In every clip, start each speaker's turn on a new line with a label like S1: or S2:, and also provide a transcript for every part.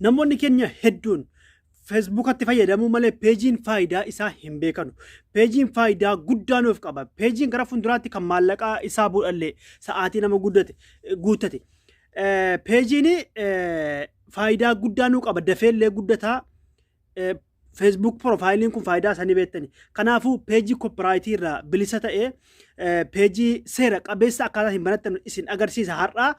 S1: Namoonni keenya hedduun Feesbuukatti fayyadamuu malee peejiin faayidaa isaa hin beekanu. Peejiin faayidaa guddaa nuuf qaba. Peejiin gara fuulduraatti kan maallaqaa isaa bu'allee sa'aatii nama guddate guuttate. Peejiin faayidaa guddaa nuu qaba. Dafeellee guddataa. Facebook profaayiliin kun faayidaa isaanii beektani. Kanaafuu peejii koppiraayitii irraa bilisa ta'ee peejii seera qabeessa akkaataa hin banattan isin agarsiisa har'aa.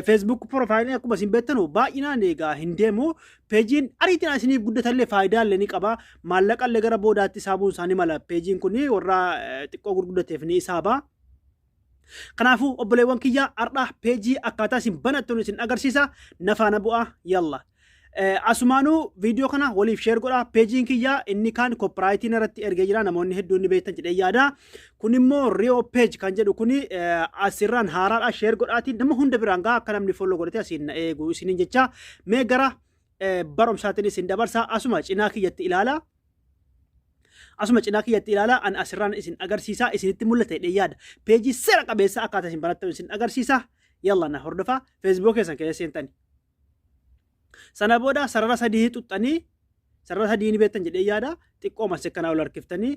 S1: Facebook profaayiliin akkuma isin beektanu baay'inaan egaa hin deemu. Peejiin ariitiin isiniif guddatallee faayidaa illee ni qaba. Maallaqa illee gara boodaatti isaabuun isaanii mala. Peejiin kun warra xiqqoo gurguddateef ni isaaba. Kanaafuu obboleewwan kiyyaa, har'a peejii akkaataa isin banattan isin agarsiisa. Nafaana bu'aa, yalla. Asumaanuu viidiyoo kana waliif share godhaa. Peejiin kiyyaa inni kaan koppiraayitiin irratti ergee jira. Namoonni hedduun ni beektan jedhee yaada. Kun immoo Riyoo Page kan jedhu kuni asirraan haaraadha. Share godhaatiin nama hunda biraan gahaa, akka namni follow godhatee asiin na eegu isiniin jecha. Mee gara barumsaatiin isin dabarsa. Asuma cinaa kiyyatti ilaala. Asuma cinaa kiyyatti ilaala. An asirraan isin agarsiisa. Isinitti mul'ata jedhee yaada. Peejii seera qabeessa akkaataa isin barattan isin agarsiisa. Yalla, na hordofaa. Facebook keessan keessa seentani. Sana booda sarara sadii xuxxanii, sarara sadii ni beektan jedhee yaada. Xiqqoo masee kana ol harkiftanii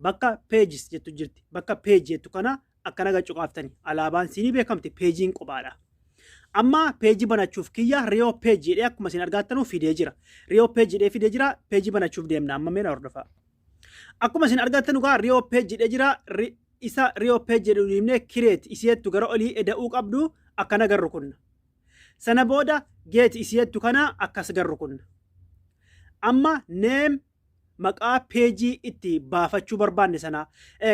S1: bakka pages jettu jirti. Bakka page jettu kana akkana gad cuqaaftani. Alaabaan siinii beekamti, peejiin kophaadha. Amma peejii banachuuf kiyya Riyoo Page jedhee akkuma isin argattanu fidee jira. Riyoo Page jedhee fidee jira. Peejii banachuuf deemna. Amma mee na hordofaa. Akkuma isin argattanu gaa Riyoo Page jedhee jira. Isa Riyoo Page jedhu dhiibnee create isiettu gara olii eda'uu qabdu akkana garru kunna. Sana booda get isiettu kana akkas garru kunna. Amma name, maqaa peejii itti baafachuu barbaanne sana.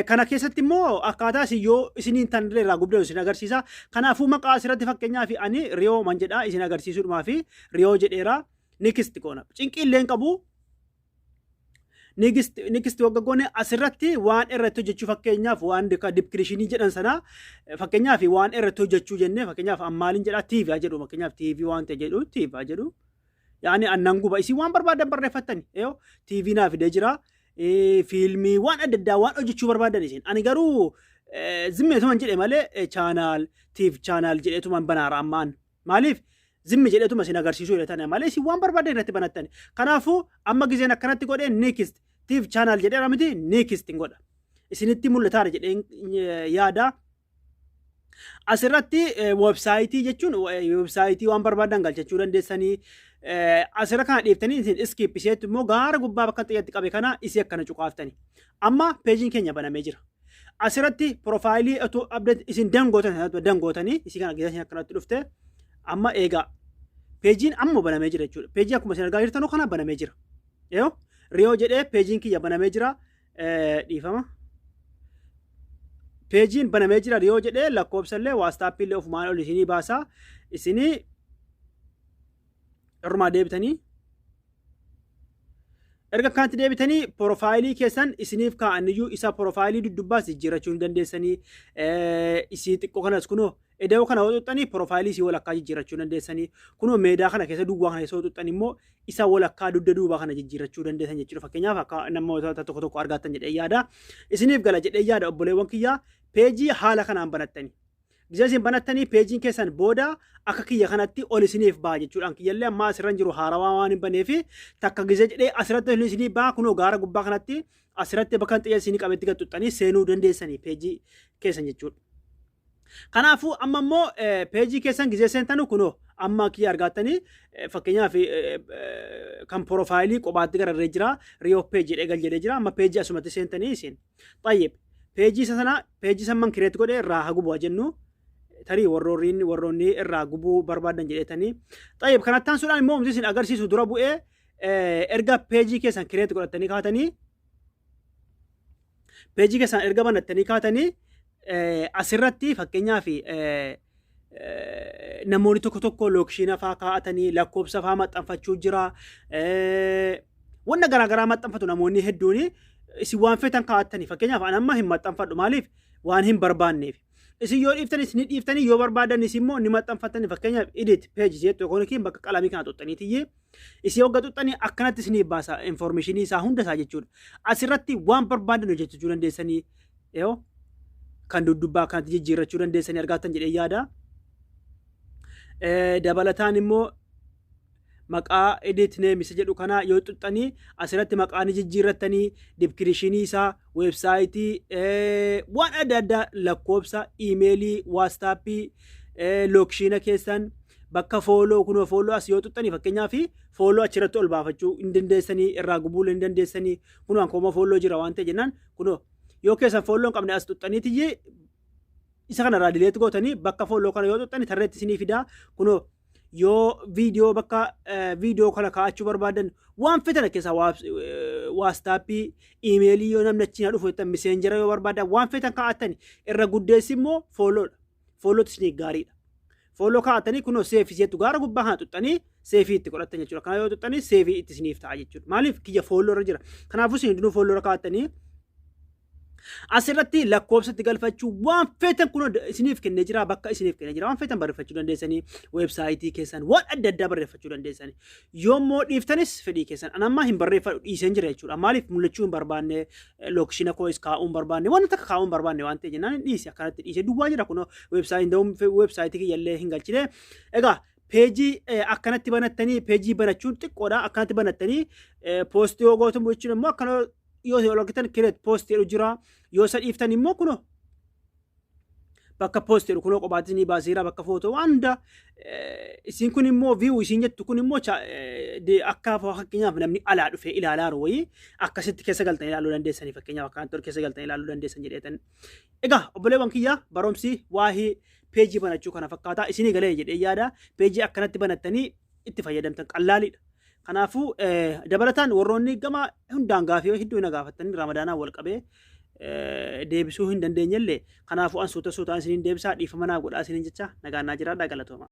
S1: Kana keessatti immoo akkaataa isin yoo isiniin tan irraa gubdan isin agarsiisa. Kanaafuu maqaa asirratti fakkeenyaaf ani Riyoo man jedha, isin agarsiisuudhumaa fi Riyoo jedheera. Next goona. Cinqii illee hin qabu. Next wagga goone asirratti waan irratti hojjechuu, fakkeenyaaf waan description jedhan sana, fakkeenyaaf waan irratti hojjechuu jennee, fakkeenyaaf ammaaliin jedha, TV haa jedhu, fakkeenyaaf TV waan ta'e jedhu, TV haa jedhu. Yaani annan guba isin waan barbaadan barreeffattani. Yoo TV naa fidee jira. Fiilmii waan adda addaa waan hojjechuu barbaadan isin. Ani garuu zimmeetuman jedhe malee channel, TV channel jedheetuman banaara ammaan. Maaliif zimmi jedheetuma isin agarsiisuu jedhetani malee isin waan barbaadan irratti banattani. Kanaafuu amma gizeen akkanatti godhee next, TV channel jedheera miti, next hin godha. Isinitti mul'ataara jedheen yaada. Asirratti weebsaayitii jechuun weebsaayitii waan barbaadan galchachuu dandeessanii, asirra kana dhiiftanii isin skip isheetti immoo gaara gubbaa bakka xiyyatti qabe kana isii akkana cuqaaftani. Amma peejiin keenya banamee jira. Asirratti profaayilii otoo update isin dangootan dangootanii isii kana gizee isin akkanatti dhufte. Amma eegaa peejiin amma banamee jira jechuudha. Peejii akkuma isin argaa jirtanu kana banamee jira. Yoo Riyoo jedhee peejiin kiyya banamee jira. Dhiifama. Peejiin banamee jira Riyoo jedhee, lakkoofsa illee WhatsAppii illee ofumaan ol isinii baasa. Isinii irrumaa deebitanii, erga akkanatti deebitanii profaayilii keessan isiniif kaa'aniyyuu isa profaayilii duddubbaas jijjiirrachuu ni dandeessanii. Isii xiqqoo kanas kunoo eda'oo kana yoo xuxxanii profaayilii isii walakkaa jijjiirrachuu dandeessanii. Kunoo meedaa kana keessa, duwwaa kana keessa yoo xuxxan immoo isa walakkaa dugda duubaa kana jijjiirrachuu dandeessan jechuudha. Fakkeenyaaf akka namoota tokko tokko argattan jedhee yaada. Isiniif gala jedhee yaada, obboleewwan kiyyaa. Peejii haala kanaan banattanii. Gizee isin banattanii peejiin keessan booda akka kiyya kanatti ol isiniif ba'a jechuudhaan, kiyyallee ammaa asirra jiru haarawaa waan hin baneefi takka gizee jedhee asirratti ol isiniif ba'a. Kunoo gaara gubbaa kanatti asirratti bakka xiyya isinii qabetti gad xuxxanii seenuu dandeessanii peejii keessan jechuudha. Kanaafuu amma immoo peejii keessan gizee seentanu kunoo amma kiyya argattanii, fakkeenyaaf kan profaayilii kophaatti gararree jira, Riyoo Page jedhee gal jedhee jira. Amma peejii asumatti seentanii isin. Xayyib, peejii isa sana, peejii samman create godhee irraa haa gubu jennu, tarii warroonni irraa gubuu barbaadan jedheetanii. Xayyib, kanatti aansuudhaan immoo wanti isin agarsiisu dura bu'ee erga peejii keessan create godhattanii kaatanii, peejii keessan erga banattanii kaatanii, asirratti fakkeenyaaf namoonni tokko tokko location faa kaa'atanii lakkoofsa faa maxxanfachuu jira. Wanna garaagaraa maxxanfatu namoonni hedduun. Isin waan feetan kaa'attanii, fakkeenyaaf an amma hin maxxanfadhu. Maaliif? Waan hin barbaanneef. Isin yoo dhiiftanis ni dhiiftanii, yoo barbaadanis immoo ni maxxanfattanii. Fakkeenyaaf edit page jettu yookiin bakka qalamii kana xuxxaniitiyyee isii hogga xuxxanii akkanatti isiniif baasa informationii isaa hunda isaa jechuudha. Asirratti waan barbaadan hojjechuu dandeessanii, yoo kan duddubbaa akkanatti jijjiirrachuu dandeessanii argattan jedhee yaada. Dabalataan immoo Maqaa edit name isa jedhu kana yoo xuxxanii, asirratti maqaa ni jijjiirrattanii, description isaa, website, waan adda addaa, lakkoobsa email, WhatsApp, location keessan, bakka follow, kunoo follow as yoo xuxxanii, fakkeenyaaf follow achirratti ol baafachuu hin dandeessanii, irraa gubuu hin dandeessanii. Kunoo ankooma follow jira waan ta'e jennaan, kunoo yoo keessan follow hin qabne, as xuxxaniitiyyee isa kanarraa delete gootanii, bakka follow kana yoo xuxxani tarreetti isinii fidaa. Kunoo yoo viidiyoo, bakka viidiyoo kana kaa'achuu barbaadan, waan fetan keessaa, WhatsApp, email, yoo namni achiin dhufu jettan, Messenger yoo barbaadan, waan fetan kaa'attan. Irra guddeessi immoo followdha. Followtu isinii gaariidha. Follow kaa'atanii, kunoo save jettu gaara gubbaa kana xuxxanii save itti godhatan jechuudha. Kana yoo xuxxanii save itti isiniif ta'a jechuudha. Maaliif kiyya follow irra jira. Kanaafuu isin hundinuu follow irra kaa'attanii, asirratti lakkoofsatti galfachuu, waan feetan kun isiniif kennee jira, bakka isiniif kennee jira. Waan feetan barreeffachuu dandeessanii, website keessan, waan adda addaa barreeffachuu dandeessanii. Yoommoo dhiiftanis fedhii keessan. Anammaa hin barreeffadhu, dhiiseen jira jechuudha. Maaliif mul'achuu hin barbaanne, location koos kaa'uu hin barbaanne, waan takka kaa'uu hin barbaanne waan ta'e jennaan hin dhiise. Akkanatti dhiise duwwaa jira. Kun website kiyyallee hin galchine. Egaa page akkanatti banattanii, page banachuun xiqqoodha. Akkanatti banattanii post yoo gootan jechuun immoo akkana yoo ol argitan create post jedhu jira. Yoo isa dhiiftan immoo kunoo bakka post jedhu kunoo kophaatti ni baaseera, bakka footoo waan hunda. Isin kun immoo view isin jettu kun immoo akka fakkeenyaaf namni alaa dhufee ilaalaa jiru wayii akkasitti keessa galtanii ilaaluu dandeessanii, fakkeenyaaf akkanatti keessa galtanii ilaaluu dandeessan jedheetan. Egaa obboleewwan kiyya, barumsi waa'ee page banachuu kana fakkaataa isinii galee jedhee yaada. Page akkanatti banattanii itti fayyadamtan qallaaliidha. Kanaafuu dabalataan warroonni gama hundaan gaafii hedduu na gaafattanii Ramadaanaan wal qabee deebisuu hin dandeenyellee, kanaafuu an suuta suutaan isiniin deebisaa, dhiifama naa godhaa isiniin jecha, nagaan naa jiraadhaa, galatooma.